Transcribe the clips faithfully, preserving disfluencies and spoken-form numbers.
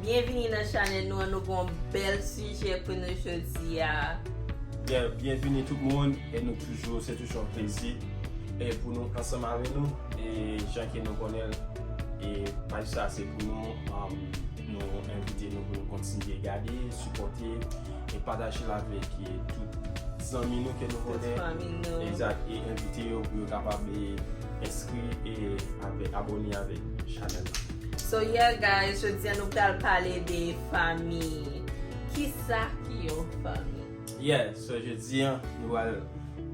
Byenvini nan chanèl nou an, nou gen yon bèl sijè pou nou jodi a. Yeah, byenvini tout moun, e nou toujou, se toujou yon plezi e pou nou ansanm avè nou, e jan ke nou konnen l, e paj sa se pou nou, um, nou envite nou pou nou kontinye gade, sipòte, e pataje l avèk e tout zanmi nou ke nou konnen. Tout fanmi nou. Egzak, e envite yo pou yo kapab e enskri e avè, abòne avèk chanèl la. So yeah guys, jodi a nou pral pale de fanmi. Kisa ki yon fanmi? Yeah, so jodi a nou pral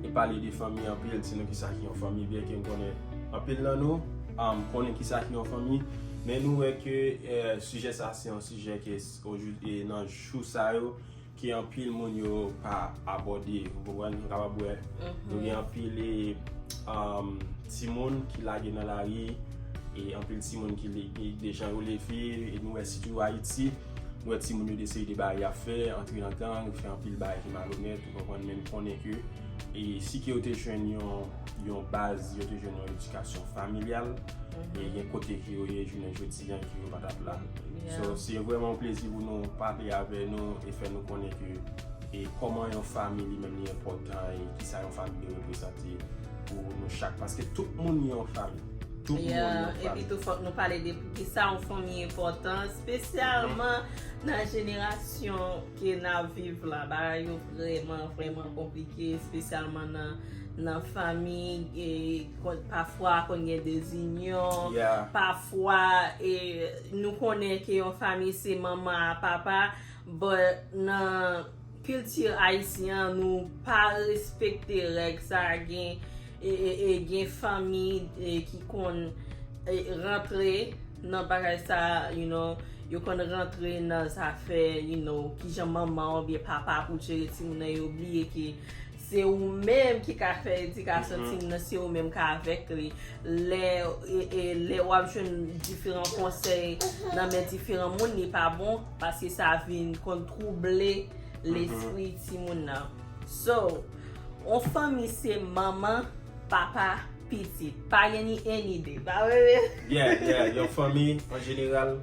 e pale de fanmi anpil, di nou kisa ki yon fanmi, byen ke m konnen anpil nan nou um, konnen kisa ki yon fanmi, men nou wè ke eh, sijè sa se yon sijè ke s- ojou- e nan jou sa yo ke anpil moun yo pa abòde, ou konprann, nou kapab wè nou gen anpil e um, timoun ki lage nan lari, e anpil timoun ki le- ki deja yo leve, e nou wè sitou Ayiti, nou wè timoun yo deside bay afè, antre nan gang, fè anpil bagay ki malonèt, ou konprann, men m konnen ke e si ke yo te jwenn yon yon baz, yo te jwenn yon edikasyon familyal, e gen kote ke yo ye jounen jodi a ke yo pa t ap la. So se vrèman yon plezi pou nou pale avè nou e fè nou konnen ke e kòman yon fanmi li menm li enpòtan e kisa yon fanmi dwe reprezante pou nou chak, paske tout moun yon fanmi. Tout moun Yeah, yon epi fanmi. Tou fòk nou pale de poukisa yon fanmi enpòtan, espesyalman nan jenerasyon ke n ap viv la. Bagay yo vrèman, vrèman konplike, espesyalman nan nan fanmi, e kon- pafwa konn gen dezinyon, Yeah. Pafwa e nou konnen ke yon fanmi se manman a papa, but nan kilti ayisyen an nou pa respekte règ sa, gen e, e, e gen fanmi e, ki konn e, rantre nan bagay sa, you know, yo konn rantre nan zafè, you know, kijan manman oubyen papa pou jere timoun nan, yo bliye ke se ou menm ki ka fè edikasyon timoun nan, se ou menm ka avèk li. Lè e, e, lè w ap jwenn diferan konsèy nan men diferan moun, li pa bon, paske sa vin konn twouble lespri timoun nan. So, yon fanmi se manman, papa, pitit. Pa gen ni en ni de. Pa vre? Yeah, yeah, yon fanmi an jeneral,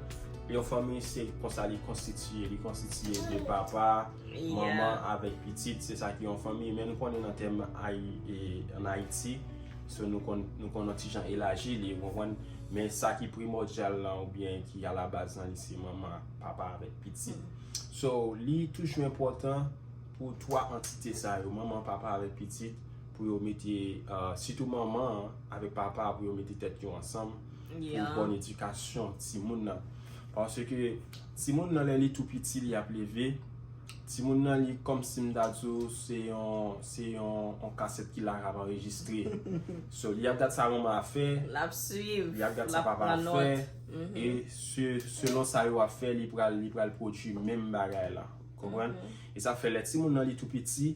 yon fanmi se konsa li konstitiye, li konstitiye de papa, manman avèk pitit, se sa ki yon fanmi. Men nou konnen nan tèm Ayi- e, an Ayiti, so nou konn nou konn yon ti jan elaji li, ou konprann, men sa ki primòdyal lan oubyen ki alabaz lan li se manman, papa avèk pitit. So li toujou enpòtan pou twa antite sa yo, manman, papa avèk pitit, pou yo mete uh, sitou manman an avèk papa pou yo mete tèt yo ansanm pou yon bòn edikasyon timoun nan, paske timoun nan lè li tou piti li ap leve, timoun nan li kòmsi m ta di w se yon se yon yon kasèt ki la k ap anrejistre. So li ap gad sa manman ap fè, L ap swiv. Li ap gad sa papa ap fè, e se- selon sa yo ap fè li pral li pral pwodui menm bagay la, konprann? E sa fè lè timoun nan li tou piti,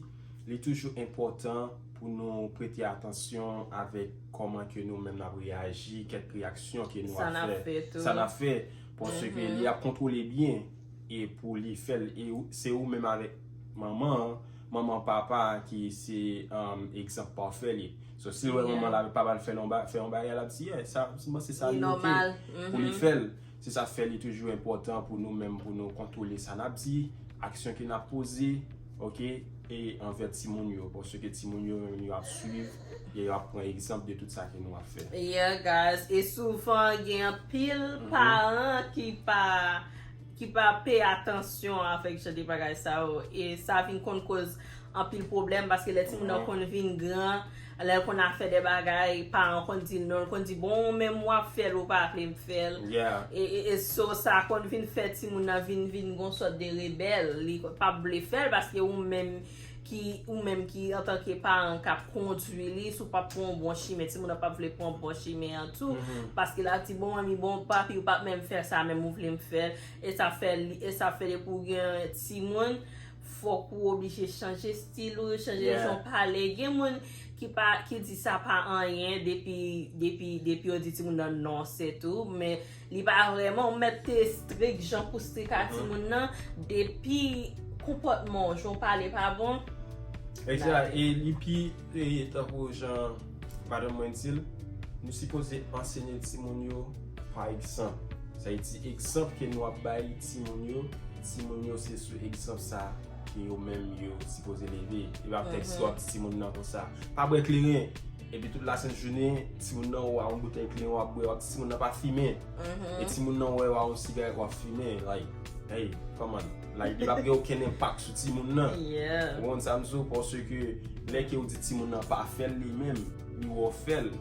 li toujou enpòtan pou nou prete atansyon avèk kòman ke nou menm n ap reyaji, kèk reyaksyon ke nou Sa n ap ap fè, fè tou. Sa n ap fè, paske li ap kontwole byen e pou li fè l, e ou- se ou menm avèk manman an, manman papa ki se um, egzanp pafè li. So si l wè manman l avèk papa l fè yon ba- fè yon bagay, l ap di yeah, sa m panse sa Li li oke nòmal. Pou li fè l. Se sa fè li toujou enpòtan pou nou menm pou nou kontwole sa n ap di, aksyon ke n ap poze, oke, e anvè timoun yo, paske timoun yo menm yo ap swiv e yo ap pran egzanp de tout sa ke nou ap fè. Yeah guys, e souvan gen anpil paran ki pa ki pa peye atansyon avèk jan de bagay sa yo, e sa vin konn koz anpil pwoblèm, paske lè timoun nan konn vin gran, lè l konn ap fè de bagay, paran konn di l non, l konn di bon ou menm w ap fè l, ou pa vle m fè l. Yeah. E, e, e so sa konn vin fè timoun nan vin vin gon sòt de rebèl, li p ap vle fè l paske ou menm ki ou menm ki antanke paran k ap kondui li, si w p ap pran yon bon chimen, timoun nan p ap vle pran bon chimen an tou, paske l ap di bon manmi, bon papi, ou p ap menm fè sa menm ou vle m fè l, e sa fè li e sa fè depi w gen timoun, fòk ou oblije chanje stil ou, chanje jan w pale. Gen moun ki pa ki di sa pa anyen depi depi depi yo di timoun nan non se tou, men li pa vrèman ou mèt te strik jan pou strik a timoun nan, depi konpòtman w, jan w pale pa bon. Egzak, e li pi e, tankou jan madanm mwen di l, nou sipoze ansenye timoun yo pa egzanp. Sa vle di, egzanp ke nou ap bay timoun yo, timoun yo se sou egzanp sa ke yo menm yo sipoze leve. E pa tèks yo ap di timoun nan konsa, pa bwè kleren. Epi tout lasent jounen, timoun nan wè yon boutèy kleren w ap bwè, w ap di timoun nan pa fimen. E timoun nan wè w a yon sigarèt w ap fimen. Like, hey, come on. Like, li p ap gen okenn enpak sou timoun nan. Ou konprann sa m di w? Paske lè ke w di timoun nan pa fè l li menm, li wè w fè l.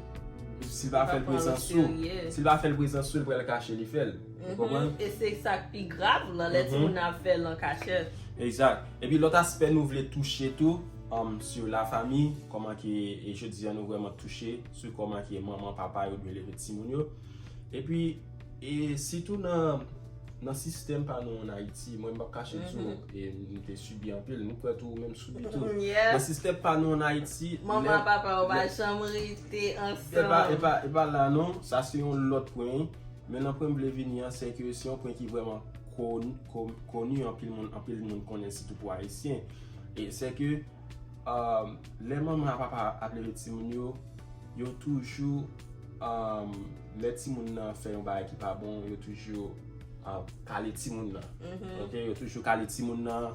Si l pa fè l prezans ou, si l pa fè l prezans ou, li pral kache li fè l. Ou konprann? E se sa k pi grav lan, lè timoun nan ap fè l an kachèt. Egzak. Epi lòt aspè nou vle touche tou, um, sou lafanmi, kòman ke, e jodi a nou vrèman touche sou kòman ke manman, papa yo dwe leve timoun yo. Epi, e sitou nan, nan sistèm pa nou ann Ayiti, mwen m p ap kache di w, e m te sibi anpil, m kwè tou ou menm sibi tou. Nan sistèm pa nou ann Ayiti, manman, papa yo pa janm rete ansanm. E pa, e pa, e pa la non, sa se yon lòt pwen. Men nan pwen m vle vini an, se ke se yon pwen ki vrèman kon-, kon-, koni, anpil moun, anpil moun konnen, sitou pou Ayisyen. E se ke, um, lè manman ak papa ap leve timoun yo, yo toujou, um, lè timoun nan fè yon bagay ki pa bon, yo toujou, um, kale timoun nan. Ok? Yo toujou kale timoun nan.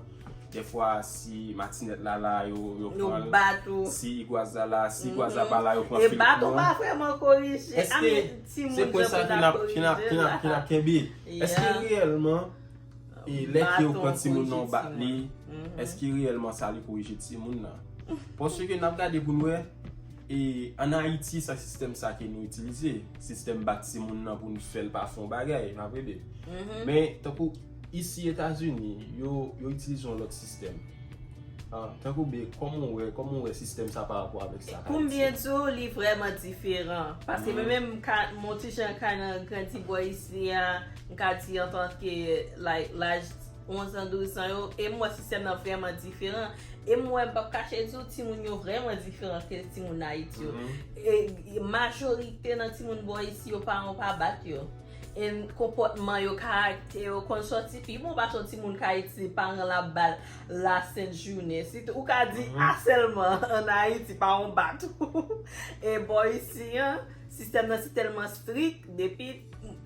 Dèfwa, si matinèt la la, yo, yo pran l. Si igwaz la la, si igwaz la pa la, yo pran filik nan. E baton pa vrèman korije. Èske se pwen sa ke n ap, ke n ap, ke n ap, ke n ap kenbe? Èske reyèlman, e lè ke yo pran timoun nan, yo bat li, èske reyèlman sa li korije timoun nan? Paske n ap gade pou n wè, e ann Ayiti, sa sistèm sa ke nou itilize. Sistèm bat timoun nan pou n fè l pa fè yon bagay, pa vre de. Men, tankou isi Etazini, yo, yo itilize yon lòt sistèm. Ah, tankou be, kòman w wè, kòman w wè sistèm sa pa rapò avèk sa k Ayiti? Pou m byen di w, li vrèman diferan. Paske mwen menm, m ka, m on ti jan ka nan grandi bò isi a, m ka di antanke, like, laj onz an, douz an yo, e m wè sistèm nan vrèman diferan. E m wè, m p ap kache di w, timoun yo vrèman diferan ke timoun Ayiti yo. E majorite nan timoun bò isi yo, paran yo pa bat yo. E konpòtman yo, karaktè yo konn sòti pi bon pase yon timoun k Ayiti, paran l ap ba l lasent jounen. Sitou, ou ka di asèlman ann Ayiti, paran w bat ou. E bò isi an, sistèm nan si tèlman strik, depi,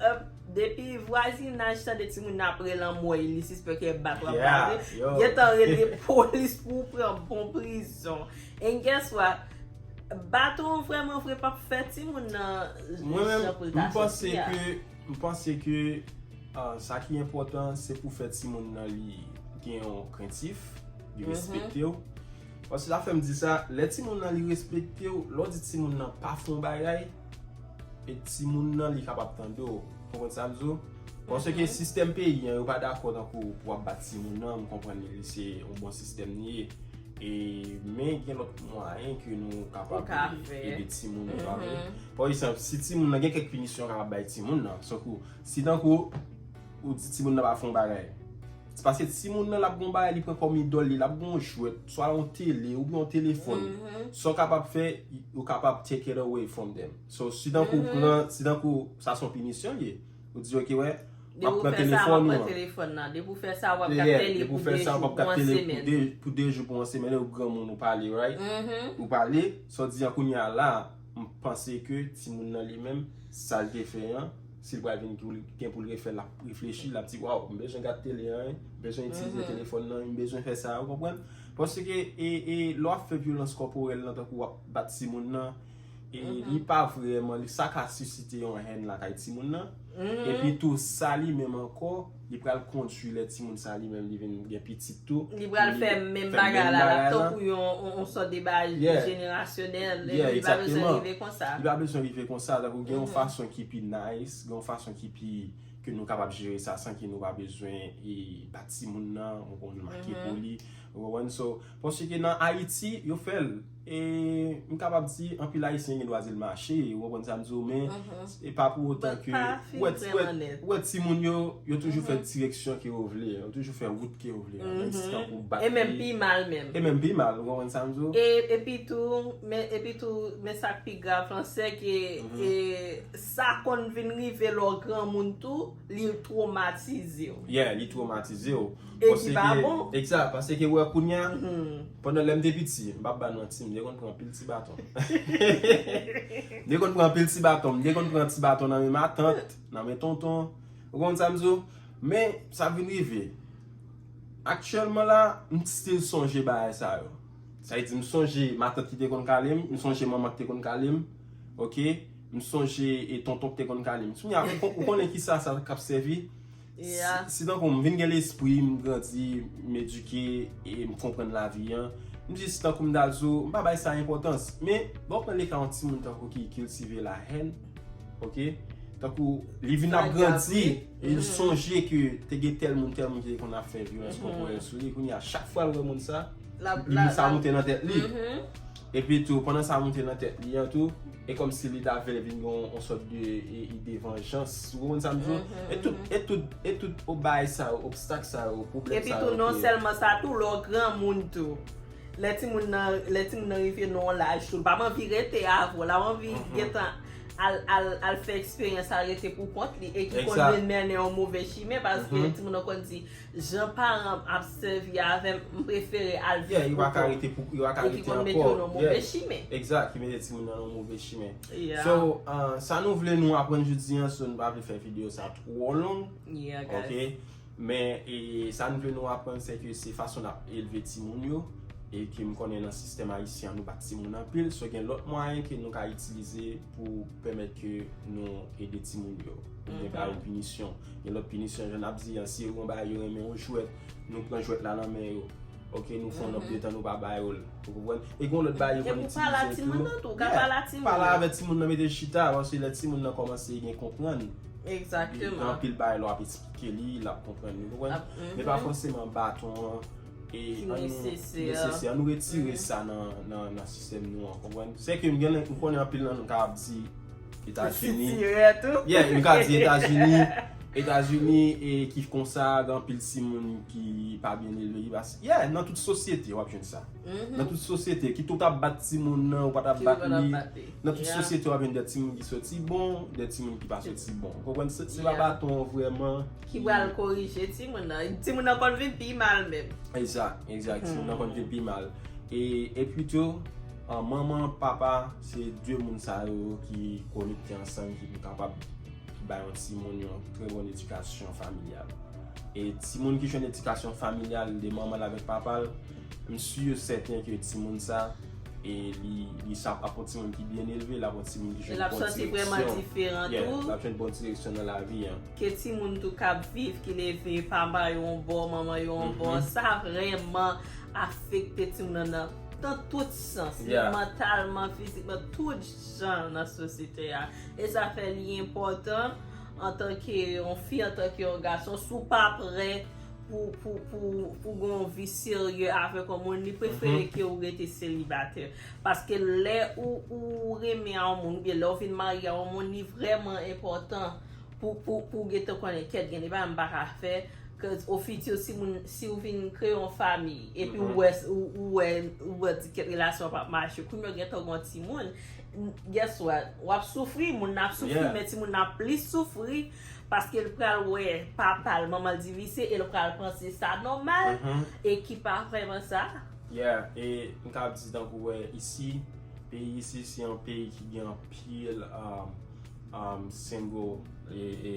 euh, depi vwazinaj tande timoun nan ap rele anmwey, li sispèk e bat w ap bat li, gentan rele polis pou w pran bon prizon. And guess what? Baton vrèman vre p ap fè timoun nan jan pou l ta sòti a. Mwen menm, m panse ke, m panse ke, ah, sa ki enpòtan, se pou fè timoun nan li gen yon krentif, li respekte w. Paske sa fè m di sa, lè timoun nan li respekte w, lè w di timoun nan pa fè yon bagay, e timoun nan li kapab tande w. Ou konprann sa m di w? Paske sistèm peyi an, yo pa dakò tankou pou w ap bat timoun nan, m konprann li, li se yon bon sistèm li ye. E, men gen lòt mwayen ke nou kapab ede timoun yo, pa vre? Pa egzanp, si timoun nan gen kèk pinisyon yo kapab bay timoun nan, tankou, si tankou, ou di timoun nan pa fè yon bagay, se paske timoun nan l ap gen yon bagay li pran kòm idòl li, l ap gen yon jwèt, swa yon tele, oubyen yon telefòn. Sa w kapab fè, ou kapab take it away from them. So, si tankou w pran, si tankou sa se yon pinisyon li ye, ou di, "Ok, wè, m ap pran telefòn ou an." Depi w fè sa, w ap gad tele pou de jou, pou yon semèn. Pou de, pou de jou, pou yon semèn, ou granmoun, ou pale, right? Ou pale, sa w di an kounye a la, m panse ke timoun nan li menm, sa l te fè an, si l pral vin pou l, gen pou l refè l, l ap reflechi, l ap di, "Waw, m bezwen gad tele an, m bezwen itilize telefòn nan, m bezwen fè sa," ou konprann? Paske, e, e, lè w ap fè vyolans kòporèl nan, tankou w ap bat timoun nan, e li pa vrèman, li, sa ka sisite yon hèn lakay timoun nan. Epi tou, sa li menm ankò, li pral kondui lè timoun sa li menm li vin gen pitit tou. Li pral fè menm bagay la, l ap tankou yon, yon, yon sòt de bagay jenerasyonèl, li pa bezwen rive konsa. Li pa bezwen rive konsa, tankou gen yon fason ki pi nice, gen yon fason ki pi, ke nou kapab jere sa san ke nou pa bezwen, e, bat timoun nan, ou konn make poli, ou konprann? So, paske nan Ayiti, yo fè l. E m kapab di, anpil Ayisyen gen dwa di l mache, ou konprann sa m di w, men e pa pou otan ke ou wè, ou wè timoun yo, yo toujou fè direksyon ke yo vle, yo toujou fè wout ke yo vle, menm si tankou bat li. E menm pi mal menm. E menm pi mal, ou konprann sa m di w? E, epi tou, men, epi tou, men sa k pi grav lan, se ke, e, sa konn vin rive lè w granmoun tou, li twomatize w. Yeah, li twomatize w. E ki pa bon. Egzak, paske wè kounye a, pandan lè m te piti, m p ap ba nou manti, m te konn pran anpil ti baton. M te konn pran anpil ti baton, m te konn pran ti baton nan men matant, nan men tonton, Ou konprann sa m di w? Men, sa vin rive. Aktyèlman la, m still sonje bagay sa yo. Sa vle di, m sonje matant ki te konn kale m, m sonje manman ki te konn kale m, oke? M sonje e tonton ki te konn kale m. Kounye a, ou kon- ou konnen ki sa, sa k ap sèvi? Si, si tankou m vin gen lespri, m grandi, m edike, e m konprann lavi an, m jis tankou m ta di w, m pa bay sa enpòtans. Men, bon, pran le ka yon timoun tankou ki kiltive lahèn, oke? Tankou li vin ap grandi, e l sonje ke te gen tèl moun, tèl moun ki te konn ap fè vyolans kòpòrèl sou li. Kounye a, chak fwa l wè moun sa, li sa moute nan tèt li. Epi tou, pandan sa moute nan tèt li an tou, e kòmsi li ta vle vin gen yon, yon sòt de e, ide vanjans. Ou konprann sa m di w? E tout, e tout, e tout o- bagay sa yo, obstak sa yo, pwoblèm sa yo. Epi tou, non sèlman sa, tou, lè w granmoun tou. Lè timoun nan, lè timoun nan rive nan yon laj tou, l pa anvi rete avè w, l ap anvi gentan al, al, al fè eksperyans, al rete pou kont li, e ki konn vin mennen yon move chimen, paske timoun nan konn di, jan paran m ap sèvi avè m, m prefere al viv pou kont mwen. Yo pa ka rete pou, yo pa ka rete ankò. E ki konn mete w nan move chimen. Egzak, ki mete timoun nan nan move chimen. So, uh, sa nou vle nou aprann jodi an, so nou pa vle fè videyo sa twò long. Oke? Men, e, sa nou vle nou aprann, se ke se fason n ap elve timoun yo, e ke m konnen nan sistèm ayisyen an, nou bat timoun anpil, so gen lòt mwayen ke nou ka itilize pou pèmèt ke nou ede timoun yo. Oubyen ba yo pinisyon. Gen lòt pinisyon, jan n ap di an, si yo gen yon bagay yo renmen, yon jwèt, nou pran jwèt la nan men yo. Oke, nou fè yon nòt de tan nou pa ba yo l. Ou konprann? E gen yon lòt bagay yo konn itilize tou. E pou pale a timoun nan tou, ou ka pale a timoun nan. Pale avèk timoun nan, mete l chita, paske lè timoun nan kòmanse gen konprann, gen anpil bagay lè w ap eksplike li, l ap konprann li, ou konprann? Men pa fòseman baton an, e, ki nesesè. An nou retire sa nan, nan, nan sistèm nou an, konprann? Se ke m gen, m konnen anpil nan nou ka ap di Etazini. Yeah, m ka di Etazini. Etazini, e ki konsa, gen anpil timoun ki pa byen elve, ki pa, yeah, nan tout sosyete, w ap jwenn sa. Nan tout sosyete, kit ou t ap bat timoun nan, ou pa t ap bat li. Nan tout sosyete, w ap jwenn de timoun ki soti bon, de timoun ki pa soti bon. Ou konprann? Se, se pa baton vrèman ki pral korije timoun nan. Timoun nan konn vin pi mal menm. Egzak, egzak. Timoun nan konn vin pi mal. E, epi tou, an, manman, papa, se de moun sa yo ki konekte ansanm, ki pou kapab bay yon timoun yon trè bòn edikasyon familyal. E timoun ki jwenn edikasyon familyal de manman l avèk papa l, m si e sèten ke timoun sa, e li, li sa ap yon timoun ki byen elve, l ap yon timoun ki jwenn bòn direksyon. E l ap sòti vrèman diferan tou. Yeah, l ap jwenn bòn direksyon nan lavi an. Ke timoun tou k ap viv, ki leve, papa yo yon bò, manman yo yon bò, sa vrèman afekte timoun nan nan, nan tout sans, mantalman, fizikman, tout jan nan sosyete a. E sa fè li enpòtan antanke yon fi, antanke yon gason, si w pa prè pou, pou, pou, pou gen yon vi serye avèk yon moun, li prefere ke ou rete selibatè. Paske lè ou, ou renmen a yon moun, oubyen lè ou vin marye a yon moun, li vrèman enpòtan pou, pou, pou w gentan konnen kèt gen de bagay m pa ka fè, cause au futur, si moun, si w vin kreye yon fanmi, epi ou wè, ou, ou wè, ou wè di kèt relasyon an p ap mache, kounye a w gentan gen yon timoun, guess what? W ap soufri, moun nan ap soufri, men timoun nan ap plis soufri, paske l pral wè papa l, manman l divise, e l pral panse sa nòmal, e ki pa vrèman sa. Yeah, e m ka di tankou wè isi, peyi isi se yon peyi ki gen anpil, um, um, single, e, e,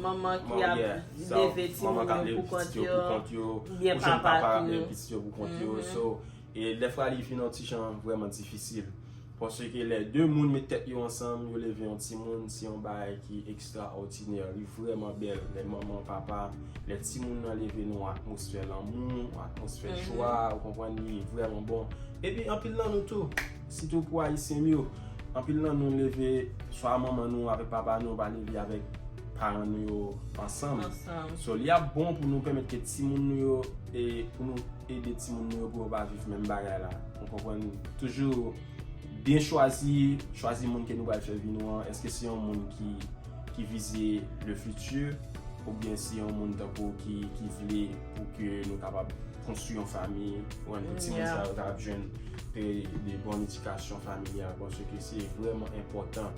manman ki ap leve timoun yo pou kont yo, oubyen papa tou. Leve pitit yo pou kont yo. So, e dèfwa li vin yon ti jan vrèman difisil. Paske lè de moun met tèt yo ansanm, yo leve yon timoun, se yon bagay ki ekstraòdinè, li vrèman bèl. Lè manman, papa, lè timoun nan leve nan yon atmosfè lanmou, yon atmosfè jwa, ou konprann, li vrèman bon. Epi anpil nan nou tou, sitou pou Ayisyen m yo, anpil nan nou leve, swa manman nou avèk papa nou pa leve avèk paran nou yo ansanm. So, li ap bon pou nou pèmèt ke timoun nou yo, e pou nou ede timoun nou yo pou yo pa viv menm bagay la. Ou konprann? Toujou byen chwazi, chwazi moun ke nou pral fè vi nou an. Èske se yon moun ki, ki vize le futur, oubyen se yon moun tankou ki, ki vle pou ke nou kapab konstwi yon fanmi, ou konprann, pou timoun sa yo kapab jwenn de, de bòn edikasyon familyal, paske se vrèman enpòtan.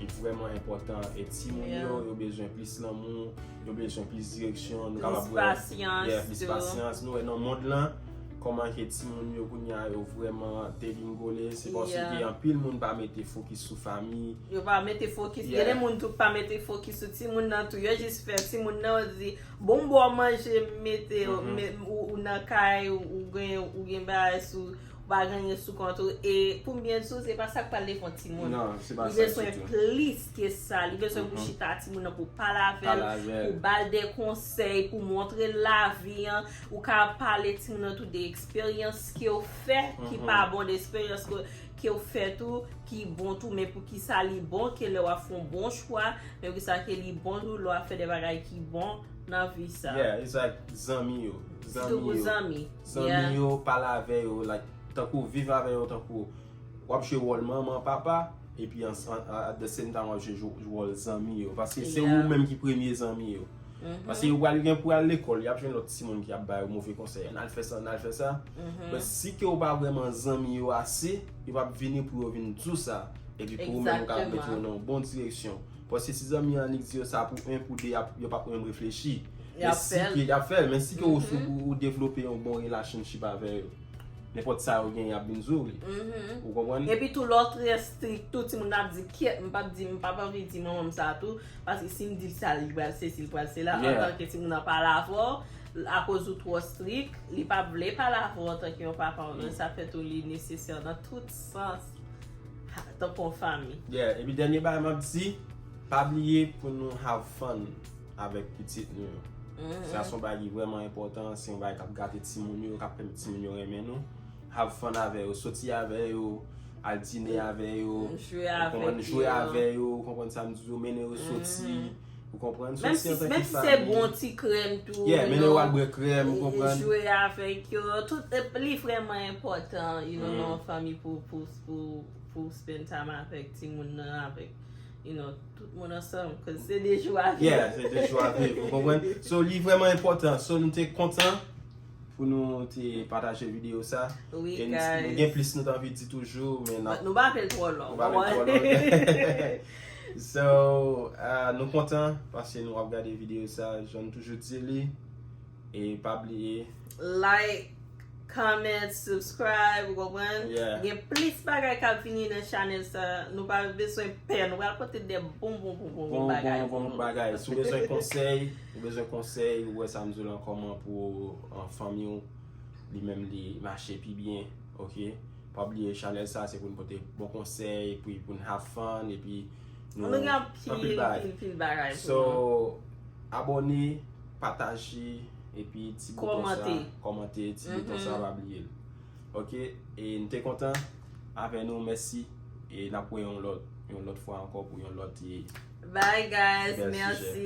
Li vrèman enpòtan. E timoun yo, yo bezwen plis lanmou, yo bezwen plis direksyon, nou kapab wè, yeah, plis pasyans. Nou wè nan mond lan, Kòman ke timoun yo kounye a yo vrèman degringole, se paske anpil moun pa mete fokis sou fanmi. Yo pa mete fokis. Gen de moun tou pa mete fokis sou timoun nan tou. Yo jis fè timoun nan, yo di, bon, bon, manje, mete, ou nan kay, ou gen, ou gen bagay sou, ou pa gen anyen sou kont ou. E pou m byen di w, se pa sa k pral leve yon timoun. Li bezwen plis ke sa. Li bezwen pou chita timoun nan, pou pale avè l, pou ba l de konsèy, pou montre l lavi an. Ou ka pale timoun nan tou de eksperyans ke w fè ki pa bon, de eksperyans ke, ke w fè tou ki bon tou, men poukisa li bon, ke lè w ap fè yon bon chwa, men poukisa ke li bon tou lè w ap fè de bagay ki bon nan vi sa. Yeah, it's like zanmi yo. Sitou pou zanmi. Zanmi yo, pale avè yo, like, tankou viv avè yo, tankou w ap jwe wòl manman, papa, epi an, an, at the same time w ap jwe wòl zanmi yo. Paske se ou menm ki premye zanmi yo. Paske yo pral gen pou al lekòl, y ap jwenn lòt timoun ki ap ba yo move konsèy. Ann al fè sa, ann al fè sa. But si ke w pa vrèman zanmi yo ase, yo p ap vini pou yo vin di w sa. Epi pou ou menm ou ka mete yo nan yon bon direksyon. Paske si zanmi an annik di yo sa pou en, pou de, y ap, yo p ap menm reflechi. Men si ke, y ap fè l, men si ke ou, ou, ou devlope yon bon relationship avè yo, nenpòt sa yo gen, y ap vin di w li. Ou konprann? Epi tou lè w trè strik, tou timoun ap di, kyèt, m p ap di, m p ap anvi di manman m sa tou, paske si m di l sa, li pral sesi, li pral sela. Antanke timoun nan pale avè w, akoz ou twò strik, li p ap vle pale avè w antanke yon papa, ou menm sa fè tou li nesesè nan tout sans, tankou yon fanmi. Yeah, epi dènye bagay m ap di, pa bliye pou nou have fun avèk pitit nou yo. Sa se yon bagay ki vrèman enpòtan, se yon bagay k ap gate timoun yo, k ap pèmèt timoun yo renmen nou. Have fun avè yo, soti avè yo, al dine avè yo, jwe avè yo, jwe avè yo, ou konprann sa m di yo, mennen yo soti, ou konprann? Soti antanke fanmi. Menm si se bon ti krèm tou, yeah, mennen yo al bwè krèm, ou konprann? Jwe avèk yo, tout, li vrèman enpòtan, you know, nan yon fanmi pou, pou, pou, pou spend time avèk timoun nan, avèk, you know, tout moun ansanm, 'cause se de jou a viv. Yeah, se de jou a viv, ou konprann? So, li vrèman enpòtan. So, nou te kontan pou nou te pataje videyo sa. Wi, guys. E nou gen plis nou t anvi di toujou, men n ap... Nou pa vle l twò long. Nou pa vle l twò long. So, uh, nou kontan paske nou ap gade videyo sa, jan n toujou di li. E pa bliye. Like, comment, subscribe, ou konprann? Gen plis bagay k ap vini nan chanèl sa. Nou pa bezwen pè, nou pral pote de bon, bon, bon, bon, bon bagay. Bon, bon, bon bagay. Si w bezwen konsèy, ou bezwen konsèy, ou wè sa m di w lan, kòman pou, uh, fanmi w, li menm li mache pi byen, oke? Pa bliye chanèl sa, se pou n pote bon konsèy, epi pou n have fun, epi nou gen anpil bagay. So, abòne, pataje, epi ti bouton sa, kòmante, ti bouton sa, pa bliye l. Oke, e n te kontan avè nou, mèsi, e n ap wè yon lòt, yon lòt fwa ankò pou yon lòt, e... Bye guys, mèsi.